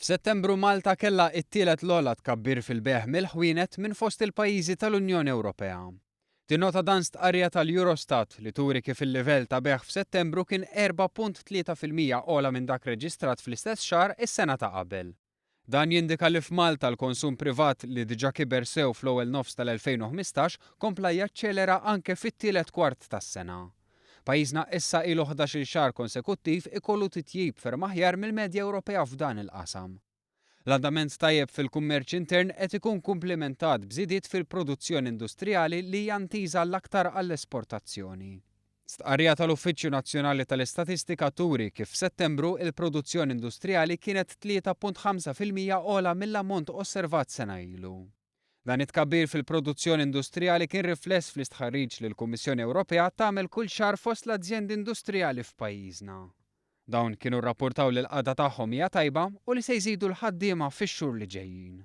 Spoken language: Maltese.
F'Settembru Malta kellha t-tielet l-ogħla tkabbir fil-bejgħ mill-ħwienet minn fost il-pajjiżi tal-Unjoni Ewropea. Tinnota dan stqarrija tal-Eurostat li turi kif il-livell ta' bejgħ f'Settembru kien 4.3% ogħla minn dak reġistrat fl-istess xahar is-sena ta' qabel. Dan jindika li f'Malta l-konsum privat li diġà kiber sew fl-ewwel nofs tal-2015 kompla jaċċelera anke fit-tielet kwart tas-sena. Pajjiżna issa ilu ħdax-il xahar konsekuttiv ikollu titjib ferm aħjar mill-medja Ewropea f'dan il-qasam. L-andament tajjeb fil-kummerċ intern qed ikun kumplimentat b'żidiet fil-produzzjoni industrijali li hija ntiża l-aktar għall-esportazzjoni. Stqarrija tal-Uffiċċju Nazzjonali tal-Istatistika turi kif f'Settembru il-produzzjoni industrijali kienet 3.5% ogħla mill-ammont osservat sena ilu. Dan it-tkabbir fil-produzzjoni industrijali kien rifless fl-istħarriġ li l-Kummissjoni Ewropea tagħmel kull xahar fost l-azjendi industrijali f'pajjiżna. Dawn kienu rrappurtaw li l-qagħda tagħhom hija tajba u li se jżidu l-ħaddiema fix-xhur li ġejjin.